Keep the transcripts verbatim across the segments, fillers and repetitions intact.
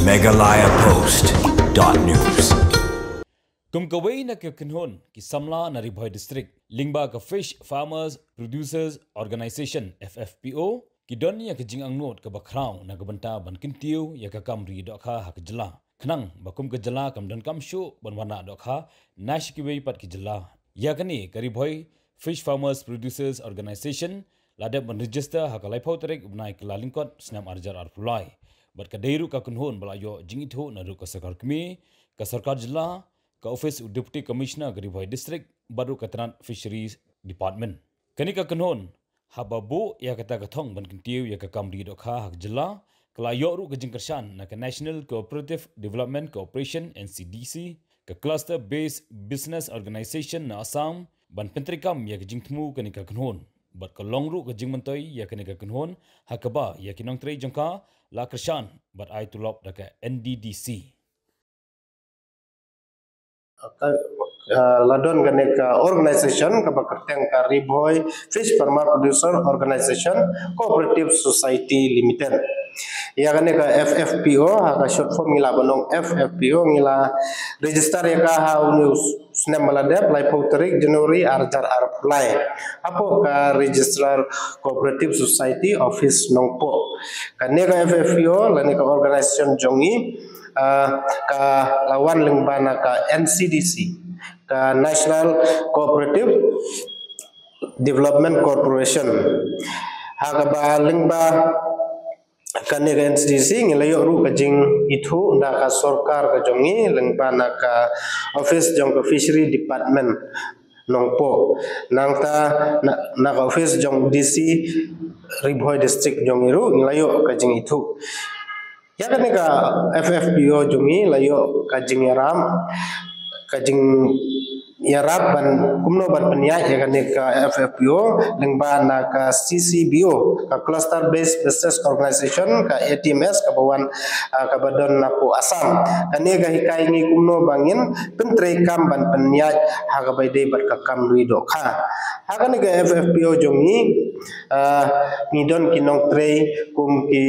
Meghalaya Post dot news. Kum kawei na ki kynhun ki samla na Ri Bhoi District, lyngba ka Fish Farmers Producers Organization, F F P O, ki don ïa ka jingangnud kaba khraw na ka bynta ban kyntiew ïa ka kam ri dohkha ha ka jylla. Khnang ba kum ka jylla kam donkam shuh ban wanrah dohkha na shi kiwei pat ki jylla. Ïa kane ka Ri Bhoi Fish Farmers Producers Organization la dep ban register ha ka laiphew tarik u bnai Kyllalyngkot snem arhajar arphew lai. Bad ka dei ruh ka kynhun ba la ïoh jingithuh na ruh ka sorkar kmie, ka sorkar jylla, ka office u Deputy Commissioner ka Ri Bhoi District, bad ruh ka tnat Fisheries Department. Kane ka kynhun haba buh ïa kata ka thong ban kyntiew ïa ka kam ri dohkha ha ka jylla, ka la ïoh ruh ka jingkyrshan na ka National Cooperative Development Corporation, N C D C, ka Cluster Based Business Organization na Assam, ban pyntreikam ïa ka jingthmu kane ka kynhun. Bad ka long ruh ka jingmyntoi ïa kane ka kynhun, ha kaba ïa ki nongtrei jong ka la kyrshan bad ai tulop da ka N D D C. Ka, uh, la don kane ka organization kaba kyrteng ka Ri Bhoi Fish Farmer Producer Organization Cooperative Society Limited. Ïa kane ka F F P O, ha ka short form ngi lah ban ong F F P O, ngi la register ïa ka ha une u snem ba la dep, laiphew tarik January arhajar arphew lai, hapoh ka Registrar Cooperative Society Office Nongpoh. Kane ka F F P O lane ka organization jong ngi, ah, ka la wan lyngba na ka N C D C, ka National Cooperative Development Corporation. Ha kaba lyngba kane ka N C D C ngi la ïoh ruh ka jingithuh na ka sorkar ka jong ngi lyngba na ka office jong ka Fishery Department Nongpoh. Nangta na, na ka office jong D C Ri Bhoi District jong ngi ruh ngi la ïoh ka jingithuh. Ïa kane ka F F P O jong ngi la ïoh ka jingïarap, ka jingïarap ban kumno ban pynïaid ïa kane ka F F P O lyngba na ka C C B O, ka Cluster Based Business Organization, ka A T M S, kaba wan, ah, kaba don napoh Assam. Kane ka hikai ngi kumno ba ngin pyntreikam ban pynïaid ha kaba ïadei bad ka kam ri dohkha. Ha kane ka F F P O jong ngi, ah, ngi don ki nongtrei kum ki,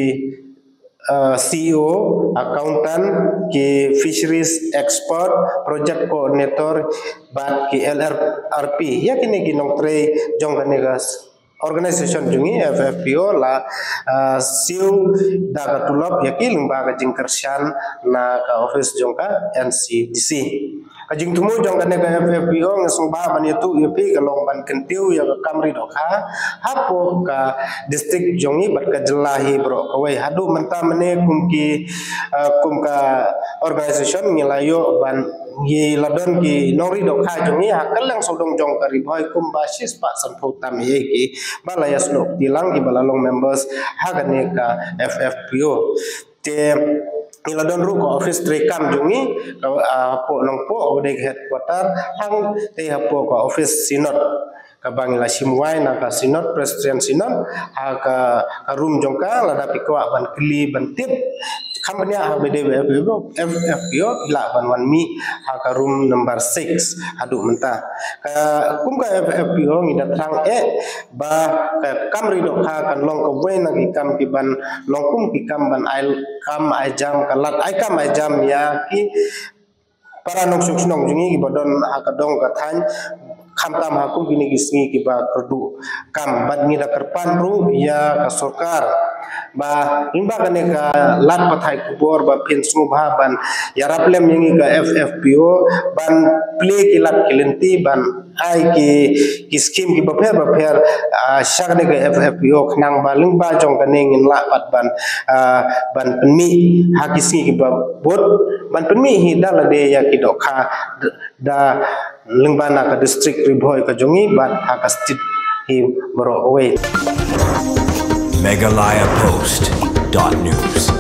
ah, C E O, accountant, ki fisheries expert, project coordinator, bad ki L R R P. Ïa kine ki nongtrei jong kane ka organization jong ngi F F P O la, ah, siew da ka tulop ïa ki lyngba ka jingkyrshan na ka office jong ka N C D C. Ka jingthmu jong kane ka F F P O ngi sngewbha ban ïathuh ïa phi ka long ban kyntiew ïa ka kam ri dohkha hapoh ka district jong ngi bad ka jylla hi baroh kawei. Haduh mynta mynne kum ki, ah, kum ka organization ngi la ïoh ban ngi la don ki nongri dohkha jong ngi ha kylleng sawdong jong ka Ri Bhoi kumba shispah sanphew tam ïa ki ba la ïasnoh kti lang kiba la long members ha kane ka F F P O. Te ngi la don ruh ka office treikam jong ngi ka, ah, hapoh Nongpoh, u dei ka headquarter, hangtei hapoh ka office synod kaba ngi la shim wai na ka synod, Presbyterian Synod, ha ka, ka room jong ka, lada phi kwah ban kylli ban tip kham bniah ha ba dei F F P O, F F P O, phi lah ban wan mih ha ka room number six haduh mynta. Ka, kum ka F F P O ngi da thrang eh ba ka kam ri dohkha kan long kawei na ki kam kiban long kum ki kam ban ai kam ai jam, ka lad ai kam ai jam ïa ki para nongshong shnong jong ngi kiba don ha ka dong ka thaiñ, khamtam ha kum kine ki sngi kiba kyrduh kam. Bad ngi da kyrpad ruh ïa ka sorkar ba lyngba kane ka lad pathai khubor ba phin sngewbha ban ïarap lem ïa ngi ka F F P O ban plie ki lad ki lynti ban ai ki, ki skim kiba pher ba pher, ah, sha kane ka F F P O khnang ba lyngba jong kane ngin lah pat ban, ah, ban pynmih ha ki sngi kiba bud, ban pynmih hi da lade ïa ki dohkha d-, da lyngba na ka district Ri Bhoi ka jong ngi bad ha ka state hi baroh kawei. Meghalaya Post dot news.